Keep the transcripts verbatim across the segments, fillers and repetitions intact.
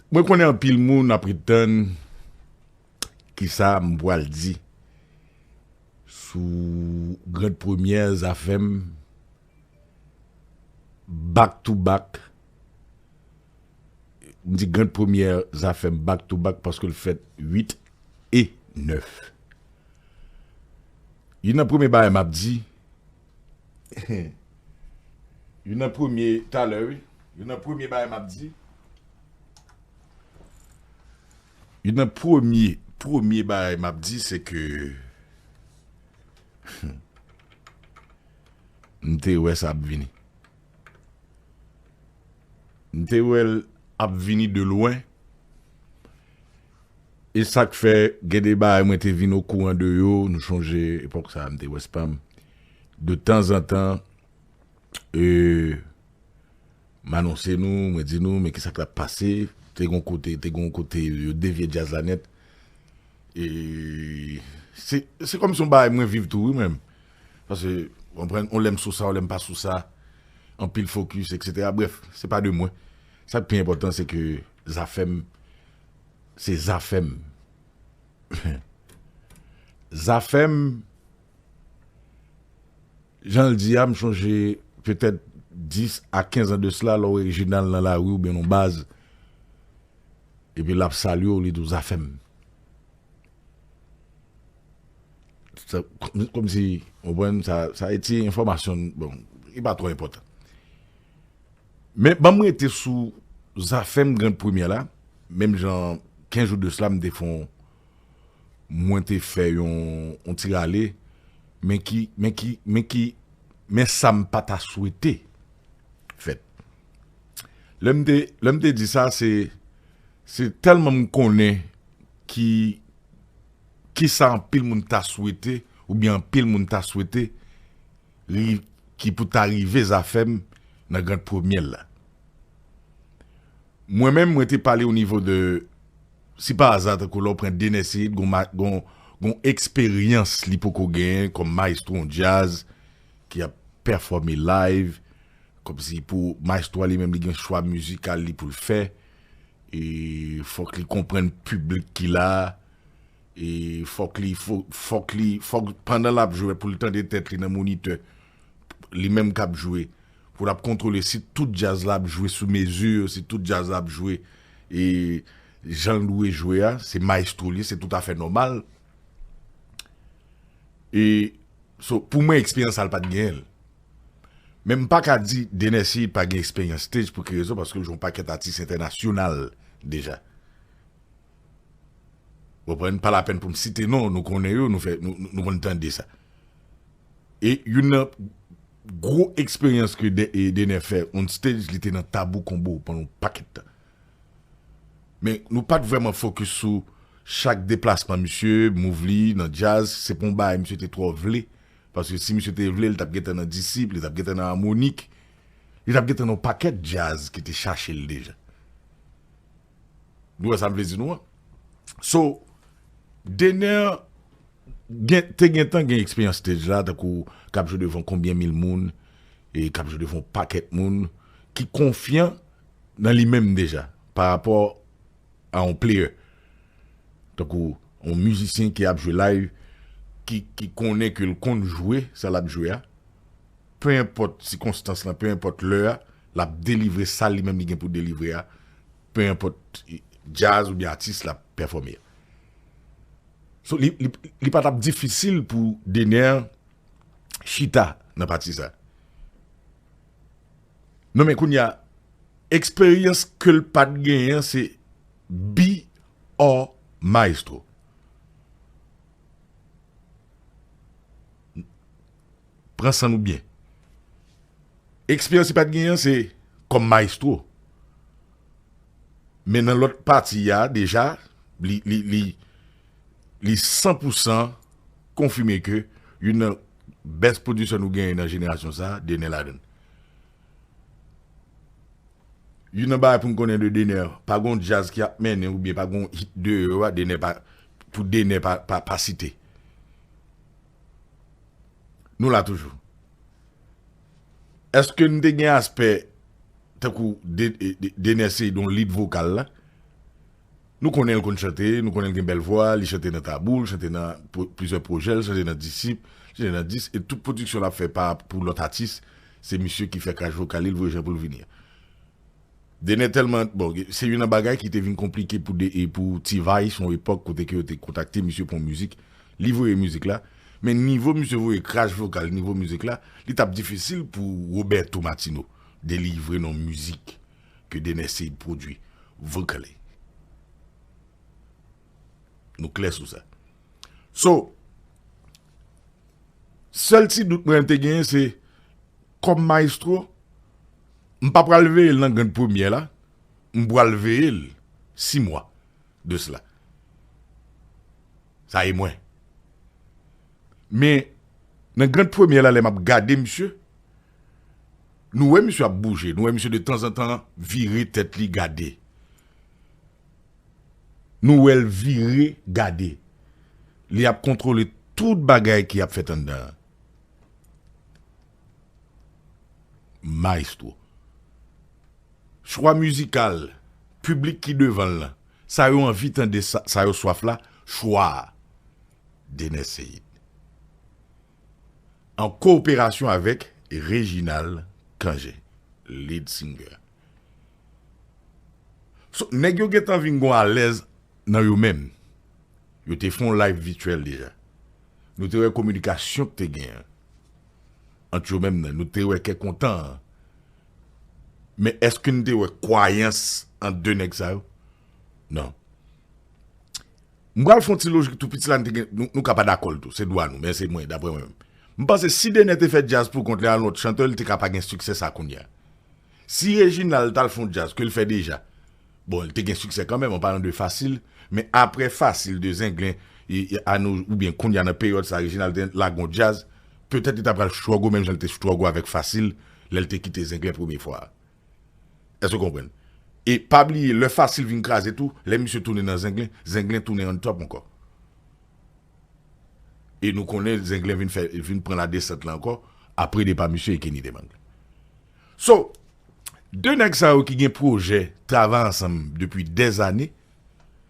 Mwen konnen anpil moun ap ret tann kisa m pral di sou Grand Premyè Zafèm back to back. M di Grand Premyè Zafèm back to back paske l fèt uit e nèf. Youn nan premye bagay m ap di, youn nan premye, talè, wi. Youn nan premye bagay m ap di, youn nan premye, premye bagay m ap di, se ke m te wè sa ap vini. M te wè l ap vini de lwen. E sa k fè gen de bagay mwen te vin okouran de yo, nou chonje epòk sa a, m te wè spam. De tanzantan, e, m anonse nou, mwen di nou, men kisa k t ap pase. Te gon kote, te gon kote yo devye djaz la nèt. E se, se kòmsi yon bagay mwen viv tou, wi, mwen menm. Paske, w konprann, yon lè m sou sa, yon lè m pa sou sa. Anpil fokis, etsetera. Brèf, se pa de mwen. Sa k pi enpòtan, se ke Zafèm, se Zafèm. Zafèm, jan l di a, m chonje petèt dis a kenz an de sila, lè w wè Reginald nan lari oubyen nan baz, epi l ap salye w, li di w Zafèm. Sa, kòm, kòmsi, w konprann, sa, sa e ti enfòmasyon, bon, li pa twò enpòtan. Men, ban m rete sou Zafèm Grand Premyè la, menm jan kenz jou de sila, m te fè yon, mwen te fè yon, yon ti rale, men ki, men ki, men ki, men sa m pa ta swete fèt. Lè m te, lè m te di sa, se, se tèlman m konnen ki, kisa anpil moun ta swete, oubyen anpil moun ta swete, ri-, ki pou ta rive Zafèm nan Grand Premyè la. Mwen menm, mwen te pale o nivo de, si pa aza, tankou lè w pran Dener Ceide, gon ma-, gon, gon eksperyans li poko genyen kòm mayestwo yon djaz ki ap pèfòme live, kòmsi pou mayestwo a li menm li gen chwa mizikal li pou l fè, e fòk li konprann piblik ki la, e fòk li, fò-, fòk li, fòk pandan l ap jwe, pou l tande tèt li nan monitè, li menm k ap jwe, pou l ap kontwole si tout djaz la ap jwe sou mezi, si tout djaz la ap jwe, e jan l dwe jwe a, se mayestwo li, se toutafè nòmal. E, so, pou mwen, eksperyans sa l pa t genyen l. Men m pa ka di Dener Ceide pa gen eksperyans stage pou ki rezon, paske l jwe yon pakèt atis entènasyonal deja. Ou konprann? Pa lapèn pou m site non, nou konnen yo, nou fè, nou, nou, nou konn tande sa. E youn nan gwo eksperyans ke De-, e Dener fè on stage, li te nan Tabou Combo pandan yon pakèt tan. Men nou pa t vrèman fokis sou chak deplasman misye, move li nan djaz, se pa yon bagay misye te twò vle. Paske si misye te vle, li t ap gentan nan Disip, li t ap gentan nan Amonique, li t ap gentan nan yon pakèt djaz ki te chache l deja. Nou wè sa m vle di nou an? So, Dener gen, te gentan gen eksperyans stage la, tankou k ap jwe devan konbyen mil moun, e k ap jwe devan yon pakèt moun ki konfyan nan li menm deja, pa rapò a yon player. Tankou yon mizisyen ki ap jwe live, ki, ki konnen ke l konn jwe sa l ap jwe a, pe enpòt sikonstans lan, pe enpòt lè a, l ap delivre sa li menm li gen pou delivre a, pe enpòt djaz oubyen atis l ap pèfòme a. So, li, li, li pa t ap difisil pou Dener chita nan pati sa. Non, men kounye a, eksperyans ke l pa t genyen, se be or maestro. Pran san nou byen. Eksperyans li pa t genyen, se kòm mayestwo. Men nan lòt pati a, deja, li, li, li, li san pou san konfime ke youn nan best producer nou genyen nan jenerasyon sa, Dener ladann. Youn nan bagay pou n konnen de Dener, pa gon djaz ki ap mennen oubyen pa gon hit deyò a, Dener pa, pou Dener pa, pa, pa site. Nou la toujou. Èske n te gen aspè tankou De-, De-, Dener Ceide yon lead vokal la? Nou konnen l konn chante, nou konnen l gen bèl vwa, li chante nan Tabou, li chante nan pwo- plizyè pwojè, li chante nan Disip, li chante nan Dis, e tout pwodiksyon l ap fè pa pou lòt atis, se misye ki fè kras vokal li, l voye jan pou l vini an. Dener tèlman, bon, se youn nan bagay ki te vin konplike pou de, e pou T-Vice, yon epòk kote ke yo te kontakte misye pou yon mizik, li voye mizik la, men nivo misye voye kras vokal, nivo mizik la, li t ap difisil pou Roberto Martino delivre yon mizik ke Dener Ceïde pwodui vocally. Nou klè sou sa. So, sèl ti dout mwen te genyen se kòm mayestwo, m pa pral veye l nan grenn premyè la, m pral veye l sis mwa de sela. Sa e mwen. Men, nan grenn premyè la, lè m ap gade misye, nou wè misye ap bouje, nou wè misye de tanzantan vire tèt li gade. Nou wè l vire gade. Li ap kontwole tout bagay ki ap fèt anndan an. Mayestwo. Chwa mizikal, piblik ki devan l lan, sa yo anvi tande, sa, sa yo swaf la, chwa a. Dener Ceïde. An kowoperasyon avèk Reginald Cangé, lead singer. So, nèg yo gentan vin gon alèz nan yo menm. Yo te fè yon live vityèl deja. Nou te wè kominikasyon ki te gen an ant yo menm nan. Nou te wè kè kontan an. Men èske n te wè kwayans ant de nèg sa yo? Non. M pral fè yon ti lojik tou piti la, n te gen, nou, nou ka pa dakò l tou, se dwa nou, men se mwen, daprè mwen menm. M panse si Dener te fè djaz pou kont li a yon lòt chantè, li te ka pa gen siksè sa kounye a. Si Reginald t al fè yon djaz ke l fè deja, bon, li te gen siksè kanmenm, an palan de Fasil, men apre Fasil de Zenglen, e, e, a nou, oubyen kounye a nan peryòd sa, Reginald te lage yon djaz, petèt li ta pral struggle menm jan l te struggle avèk Fasil, lè l te kite Zenglen premye fwa a. Èske w konprann? E pa bliye, lè Fasil vin kraze tou, lè misye tounen nan Zenglen, Zenglen tounen on top ankò. E nou konnen Zenglen vin fè, vin pran ladesant la ankò, apre depa misye e Kenny Demang. So, de nèg sa yo ki gen pwojè travay ansanm depi dèzane,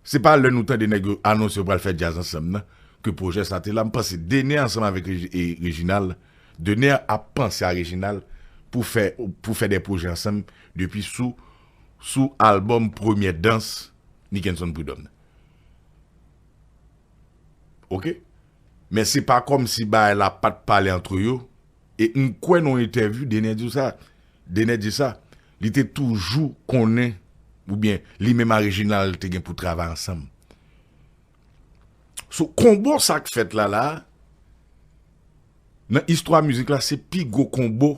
se pa lè nou tande nèg yo anonse yo pral fè djaz ansanm nan, ke pwojè sa te la. M panse Dener ansanm avèk Regi-, e, Reginald, Dener ap panse a Reginald pou fè, pou fè de pwojè ansanm depi sou, sou albòm Premyè Dans Nickenson Prud'homme nan. Oke? Men se pa kòmsi bagay la pa t pale ant yo. E m kwè nan yon entèvyou, Dener di w sa. Dener di sa. Li te toujou konnen, oubyen li menm a Reginald te gen pou travay ansanm. So, konbo sa k fèt la, la, nan istwa mizik la, se pi gwo konbo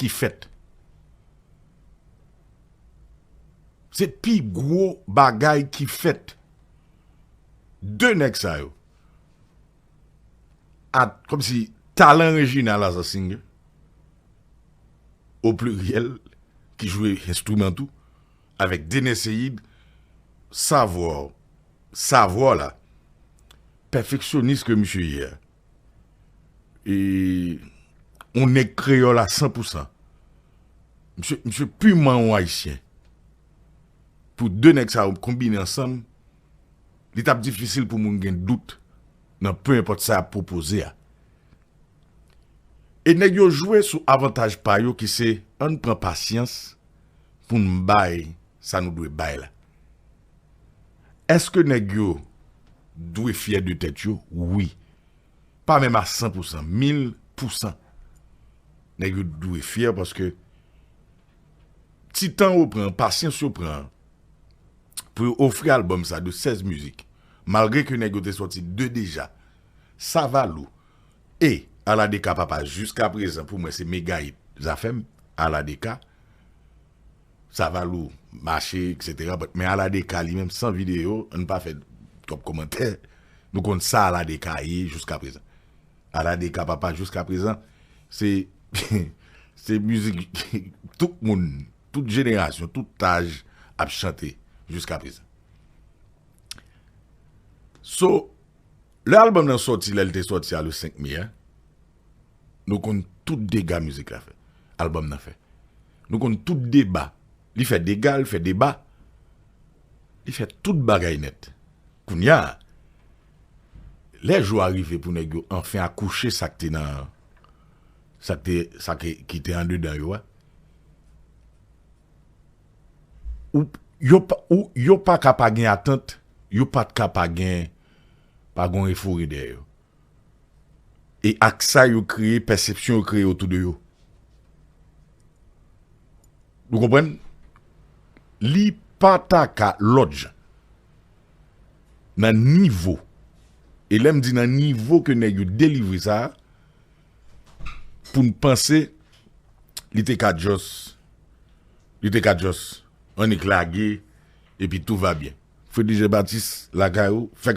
ki fèt. Se pi gwo bagay ki fèt. De nèg sa yo. At, kòmsi talan Reginald as a singer, o pliryèl, ki jwe enstriman tou, avèk Dener Ceïde, savwa, savwa la, pèfeksyonis ke misye ye a, e, on nèg kreyòl a san pou san. Misye, misye piman on ayisyen. Pou de nèg sa yo konbine ansanm, li t ap difisil pou moun gen dout nan pe enpòt sa y ap pwopoze a. E nèg yo jwe sou avantaj pa yo ki se ann pran pasyans pou n bay sa nou dwe bay la. Èske nèg yo dwe fyè de tèt yo? Wi. Pa menm a san pou san, mil pou san. Nèg yo dwe fyè paske ti tan yo pran, pasyans yo pran pou yo ofri albòm sa de sèz mizik, malgre ke nèg yo te sòti de deja, Savalou e Aladeka Papa, jiska prezan, pou mwen, se mega hit zafè m, Aladeka, Savalou, Mache, et cetera. But, men Aladeka li menm, san videyo, ann pa fè twòp kòmantè. Nou konn sa Aladeka ye jiska prezan. Aladeka Papa, jiska prezan, se, se mizik tout moun, tout jenerasyon, tout aj ap chante jiska prezan. So, lè albòm nan sòti, lè l te sòti a le senk me a, nou konn tout dega mizik la fè. Albòm nan fè. Nou konn tout deba. Li fè dega, li fè deba. Li fè tout bagay nèt. Kounye a, lè jou a rive pou nèg yo anfen akouche sa k te nan, sa k te, sa ki, ki te andedan yo a, ou, yo, pa- ou, yo pa ka pa gen atant, yo pa t ka pa gen, pa gen efori dèyè yo. E ak sa yo kreye, pèsepsyon yo kreye otou de yo. Ou konprann? Li pa ta ka lòt jan. Nan nivo. E lè m di nan nivo ke nèg yo delivre sa, pou n panse, li te ka just, li te ka just, annik lage, epi tout va byen. Freddy Jean Baptiste, lakay ou, fè